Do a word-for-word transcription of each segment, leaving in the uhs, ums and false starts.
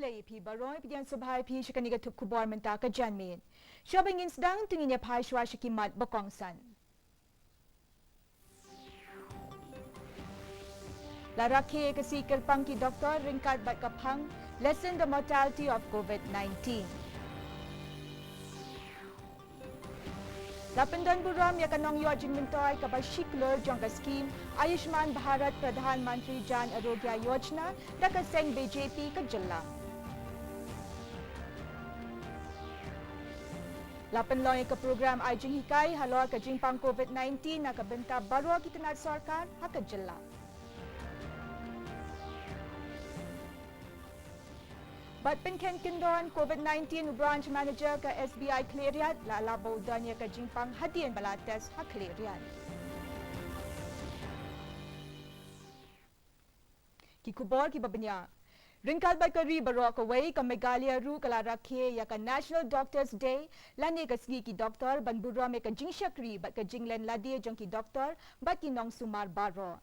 Ïa phi baroh, pdiang sngewbha ïa phi sha kane ka tnat khubor mynta ka janmiet. Shuwa ban ngin sdang, to ngin ïa phai shuwa sha ki mat ba kongsan. La rakhe ka sngi kyrpang ki doktor ryngkat bad ka phang Lessen the Mortality of COVID nineteen. La pyndon burom ïa ka nongïoh jingmyntoi kaba shi klur jong ka skhim Ayushman Bharat Pradhan Mantri Jan Arogya Yojana da ka seng B J P ka jylla. La pynlong ïa ka program ai jinghikai halor ka jingpang COVID nineteen na ka bynta baroh ki tnat sorkar ha ka jylla. Bad pynkhein kyndon COVID nineteen u branch manager ka S B I Khliehriat, la lah ba u don ïa ka jingpang hadien ba la test ha Khliehriat. Ki khubor kiba bniah. Ryngkat bad ka ri baroh kawei, ka Meghalaya ruh ka la rakhe ïa ka National Doctors Day lane ka sngi ki doktor, ban burom ïa ka jingshakri bad ka jinglen lade jong ki doktor bad ki nongsumar baroh.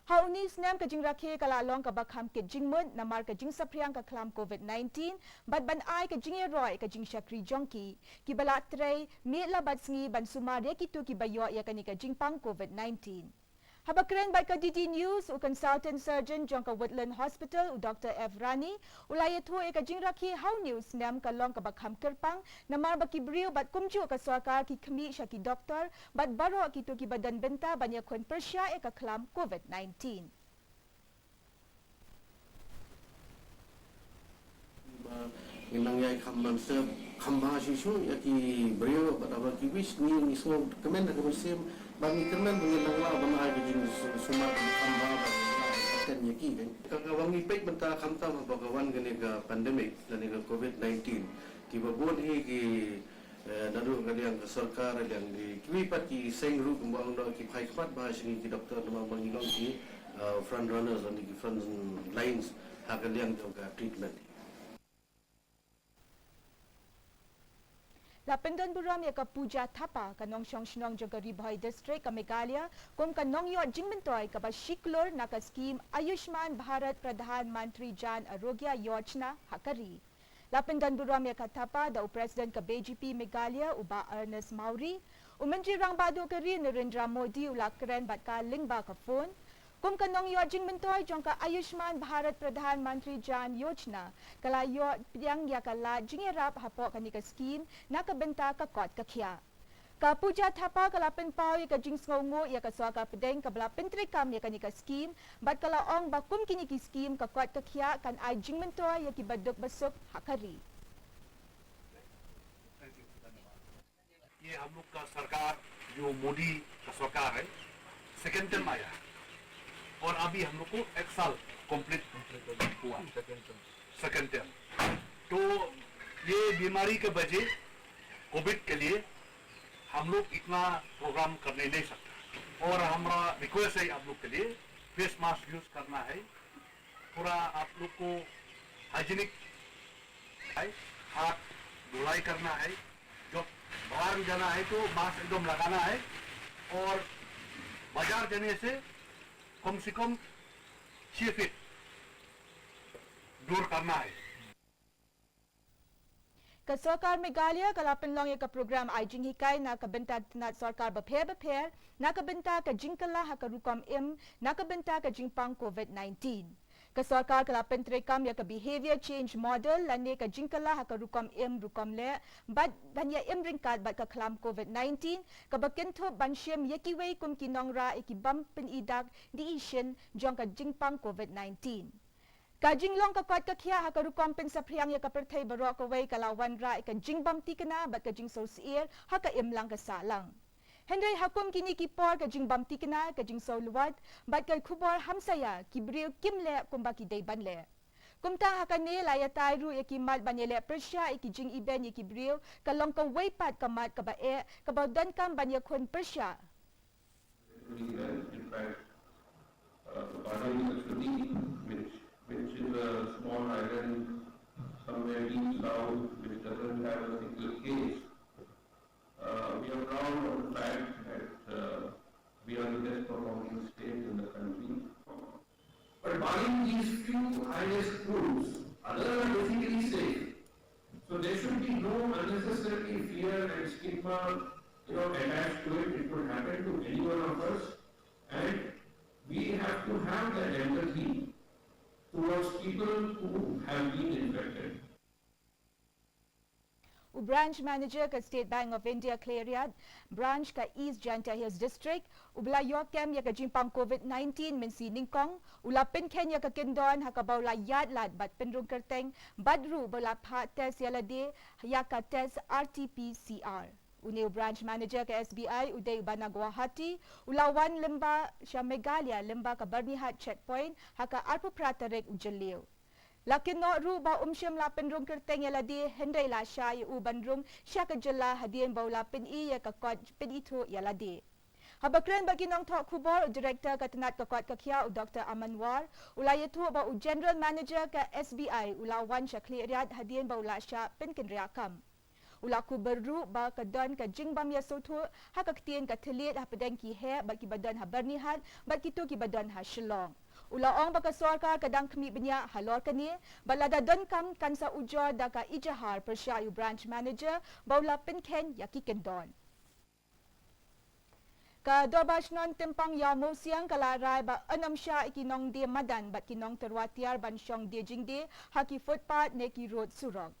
Ha une u snem ka jingrakhe ka la long kaba kham kit jingmut namar ka jingsaphriang ka khlam COVID nineteen, bad ban ai ka jingïaroh ïa ka jingshakri jong ki, kiba la trei miet la bad sngi ban sumar ïa kito kiba ïoh ïa kane ka jingpang COVID nineteen. Haba kren bad ka D D News, u Consultant Surgeon jong ka Woodland Hospital, u Doktor F Rani, u la ïathuh ïa ka jingrakhe ha une u snem ka long kaba kham kyrpang, namar ba ki briew bad kumjuh ka sorkar ki khmih sha ki doktor bad baroh kito kiba don bynta ban ïakhun pyrshah ïa ka khlam COVID nineteen. Ba ngin nang ïai kham ban sep kham bha shuh shuh ïa ki briew bad haba ki wish ngi, ngi sngewkmen ha ka mynsiem ba ngi kyrmen ba ngin nang lah ban ai ka jingsumar kham bha bad ten ïa ki, kan. Ka, ka ba ngi peit mynta khamtam haba ka wan kane ka pandemic lane ka COVID nineteen, kiba bun hi ki, eh, naduh ka liang ka sorkar, liang ki, kiwei pat ki seng ruh kumba ong noh, ki phai khmat bha sha ngi ki doktor namar ba ngi long ki, eh, front runners lane ki front lines ha ka liang jong ka treatment. La pyndon burom ïa ka Pooja Thapa, ka nongshong shnong jong ka Ri Bhoi District ka Meghalaya, kum ka nongïoh jingmyntoi kaba shi klur na ka skhim Ayushman Bharat Pradhan Mantri Jan Arogya Yojana ha ka ri. La pyndon burom ïa ka Thapa da u President ka B J P Meghalaya, u Bah Ernest Mawrie. U Myntri Rangbah Duh ka ri Narendra Modi u la kren bad ka lyngba ka phone. Kum ka nongïoh jingmyntoi jong ka Ayushman Bharat Pradhan Mantri Jan Yojana, ka la ïoh pdiang ïa ka lad jingïarap hapoh kane ka skhim na ka bynta ka kot ka khiah. Ka Pooja Thapa ka la pynpaw ïa ka jingsngewnguh ïa ka sorkar pdeng kaba la pyntreikam ïa kane ka skhim, bad ka la ong ba kum kine ki skhim ka kot ka khiah kan ai jingmyntoi ïa kiba duk ba suk ha ka ri. ये हम लोग का सरकार, जो मोदी का सरकार है, सेकंड टर्म आया और अभी हम लोग को एक साल कंप्लीट हुआ, सेकंड टर्म। तो ये बीमारी के वजह कोविड के लिए हम लोग इतना प्रोग्राम करने नहीं सकता, और हमारा रिक्वेस्ट है आप लोग के लिए, फेस मास्क यूज करना है, पूरा आप लोग को हाइजीनिक है, हाथ धुलाई करना है, जब बाहर जाना है तो मास्क एकदम लगाना है, और बाजार जाने से कम से कम छह फीट दूर करना है। Ka sorkar Meghalaya ka la pynlong ïa ka program ai jinghikai na ka bynta tnat sorkar bapher bapher na ka bynta ka jingkylla ha ka rukom im na ka bynta ka jingpang COVID nineteen. Ka sorkar ka la pyntreikam ïa ka Behaviour Change Model lane ka jingkylla ha ka rukom im rukom leh bad ban ïa im ryngkat bad ka khlam COVID nineteen, kaba kynthup ban shim ïa kiwei kum ki nongrah ïa ki bym pyni dak dei shisien jong ka jingpang COVID nineteen. Ka jinglong ka kot ka khiah ha ka rukom pynsaphriang ïa ka pyrthei baroh kawei ka la wanrah ïa ka jingbymthikna bad ka jingsngewsyier ha ka imlang ka sahlang. Hynrei ha kum kine ki por ka jingbymthikna, ka jingsngewlwat bad ka khubor hamsaïa, ki briew kim leh kumba ki dei ban leh. Kumta ha kane la ïatai ruh ïa ki mat ban ïaleh pyrshah ïa ki jingibeiñ ïa ki briew, ka long kawei pat ka mat kaba eh, kaba donkam ban ïakhun pyrshah. Doing well. In fact, uh, Bading, Lakshadweep, which, which is a small island somewhere deep south, which doesn't have a single case, uh, we are proud of the fact that, uh, we are the best performing state in the country. But barring these few highest schools, Others are basically safe. So there should be no unnecessarily fear and stigma, you know, attached to it. It could happen to any one of us. And we have to have that empathy towards people who have been infected. U Branch Manager ka State Bank of India Khliehriat, Branch ka East Jaintia Hills District, uba la ïoh kem ïa ka jingpang COVID nineteen mynsi nyngkong, u la pynkheiñ ïa ka kyndon ha kaba u la ïaid lad bad pynrung kyrteng, bad ruh ba u la phah test ïa lade ïa ka test R T P C R. Une u Branch Manager ka S B I u dei uba na Guwahati, u la wan lyngba sha Meghalaya lyngba ka Byrnihat Checkpoint ha ka arphew phra tarik u Jylliew. La kynnoh ruh ba um shym la pynrung kyrteng ïa lade, hynrei la shah ïa u ban rung sha ka jylla hadien ba u la pyni ïa ka kot pynithuh ïa lade. Haba kren bad ki nongthoh khubor, u Director ka tnat ka kot ka khiah, u Doktor Aman War, u la ïathuh ba u General Manager ka S B I u la wan sha Khliehriat hadien ba u la shah pynkynriah kam. U la kubur ruh ba ka don ka jingbym ïasngewthuh ha ka ktien ka thylliej hapdeng ki heh bad kiba don ha Byrnihat bad kito kiba don ha Shillong. U la ong ba ka sorkar ka dang khmih bniah halor kane, bad lada donkam kan sa ujor da ka ejahar pyrshah ïa u Branch Manager ba u la pynkheiñ ïa ki kyndon. Ka Dorbar Shnong Tympang Ïew Mawsiang ka la rai ba yn ym shah ïa ki nongdie madan bad ki nongtyrwa tiar ban shong die jingdie ha ki footpath ne ki rud surok.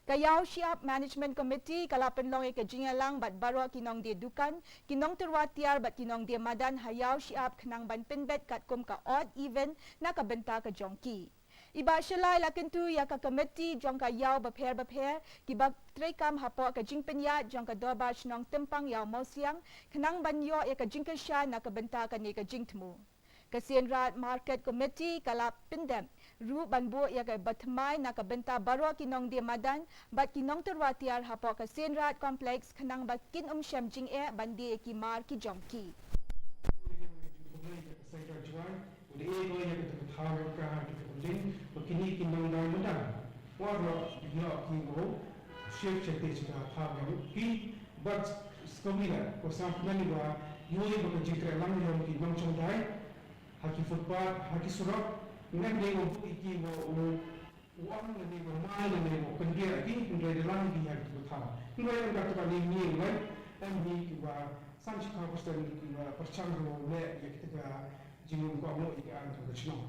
Ka Ïew Shyiap Management Committee ka la pynlong ïa ka jingïalang bad baroh ki nongdie dukan, ki nongtyrwa tiar bad ki nongdie madan ha Ïew Shyiap khnang ban pynbeit katkum ka odd even na ka bynta ka jong ki. I Bah Shylla i la kyntu ïa ka komiti jong ka ïew bapher bapher kiba treikam hapoh ka jingpynïaid jong ka Dorbar Shnong Tympang Ïew Mawsiang khnang ban ïoh ïa ka jingkyrshan na ka bynta kane ka jingthmu. Ka Seiñraij Market Committee ka la pyndep ruh ban buh ïa ka bathymmai na ka bynta baroh ki nongdie madan bad ki nongtyrwa tiar hapoh ka Seiñraij Complex khnang ba kin ym shem jingeh ban die ïa ki mar ki jong ki. Seiñraij Jowai u da ïeh ïa kata ka thaw jong ka ha kata ka building ba kine ki nongdie madan waroh ki ïoh ki wow shift sha kata ka thaw jong ki. Bad sngewbha ko sngewbha ïa ba ïoh ïa ba ka jingkren lang jong ki nongshong dai ha ki footpath ha ki surok. Ngan dei wow buh ïa ki wow u ong lane u mai lane u pynbiang ïa ki, hynrei da lang ïa ki ha kata ka thaw. Hynrei ym kata ka dei mih lei, em hi kiba san shiphew percent kiba pyrshang ruh leh ïa kata ka jingim ka ong ïa ka aiñ jong ka shnong.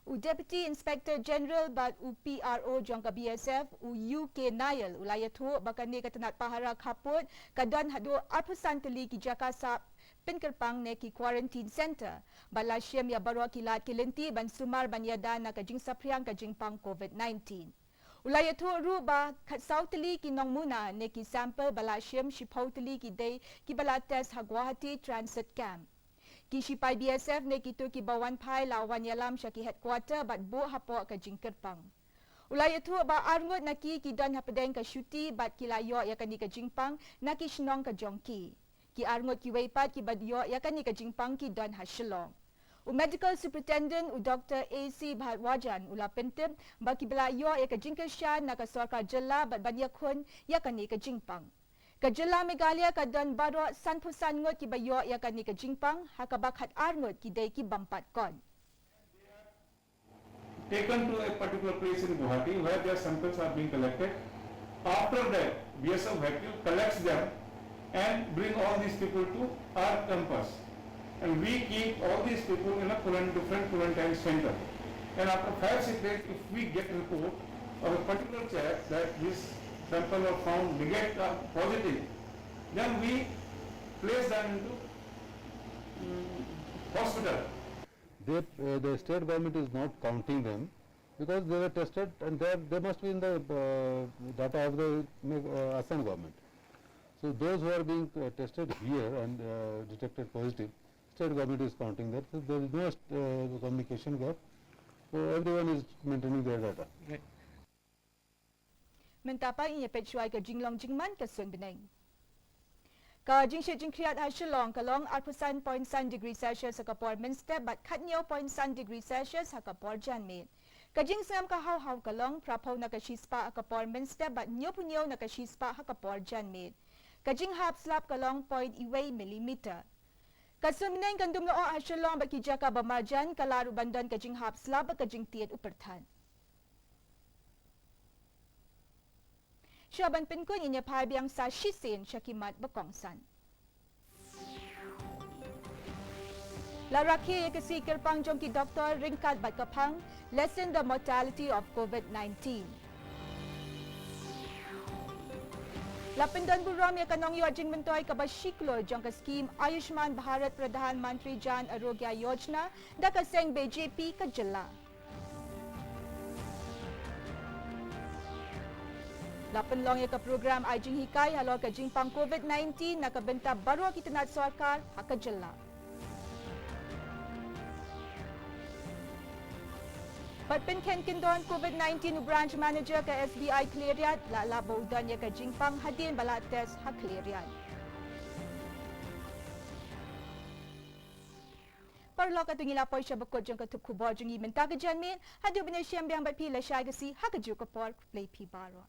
U Deputy Inspector General bad u P R O jong ka B S F, u U K Nair, u la ïathuh ba kane ka tnat pahara khappud ka don haduh arphew san tylli ki jaka sah pynkyrpang ne ki quarantine centre. Ba la shim ïa baroh ki lad ki lynti ban sumar ban ïada na ka jingsaphriang ka jingpang COVID nineteen. U la ïathuh ruh ba khatsaw tylli ki nongmuna ne ki sample ba la shim, shiphew tylli ki dei kiba la test ha Guwahati Transit Camp. Ki shipai B S F ne kito kiba wan phai la wan ïalam sha ki headquarter bad buh hapoh ka jingkyrpang. U la ïathuh ba arngut na ki ki don hapdeng ka shuti bad ki la ïoh ïa kane ka jingpang na ki shnong ka jong ki. Ki arngut kiwei pat kiba ïoh ïa kane ka jingpang ki don ha Shillong. U Medical Superintendent u Doktor A C Bhardwajan u la pyntip ba kiba la ïoh ïa ka jingkyrshan na ka sorkar jylla bad ban ïakhun ïa kane ka jingpang. Ka jylla Meghalaya ka don baroh sanphew san ngut kiba ïoh ïa kane ka jingpang, ha kaba khatar ngut ki dei ki bym pat kot. Taken to a particular place in Guwahati where their samples are being collected. After that, B S F vehicle collects them and bring all these people to our campus. And we keep all these people in a quarant-, different quarantine center. And after five, six days, if we get report of a particular chap that his sample was found negative or positive, then we place them into mm, hospital. They, uh, the state government is not counting them because they were tested and they, are, they must be in the uh, data of the uh, Assam government. So those who are being uh, tested here and uh, detected positive, state government is counting that. So there is no uh, communication gap. So everyone is maintaining their data. Mynta pat ngin ïa peit shuwa ïa ka jinglong jingman ka suiñ bneng. Ka jingshit jingkhriat ha Shillong ka long arphew san point san degree Celsius ha ka por mynstep bad khathynñiew point san degree Celsius ha ka por janmiet. Ka jingsngem ka haw haw ka long phraphew na ka shispah ha ka por mynstep bad hynñiewphew hynñiew na ka shispah ha ka por janmiet. Ka jinghap slap ka long point iwei millimeter. Ka Sumneng kan dum noh ha Shillong bad ki jaka ba marjan, ka la ruh ban don ka jinghap slap bad ka jingtied u pyrthat. Sha ban pynkut, ngin ïa phai biang sa shisien sha ki mat ba kongsan. La rakhe ïa ka sngi kyrpang jong ki doktor ryngkat bad ka phang Lessen the Mortality of COVID nineteen. La pyndon burom ïa ka nongïoh jingmyntoi kaba shi klur jong ka skhim Ayushman Bharat Pradhan Mantri Jan Arogya Yojana da ka seng B J P ka jylla. La pynlong ïa ka program ai jinghikai halor ka jingpang COVID nineteen na ka bynta baroh ki tnat sorkar ha ka jylla. Bad pynkhein kyndon COVID nineteen u branch manager ka S B I Khliehriat, la lap ba u don ïa ka jingpang hadien ba la test ha Khliehriat. Paralok, katto ngi la poi sha ba kut jong ka thup khubor jong ngi mynta ka janmiet. Haduh ban ïashem biang bad phi lashai ka sngi ha kajuh ka por, khublei phi baroh.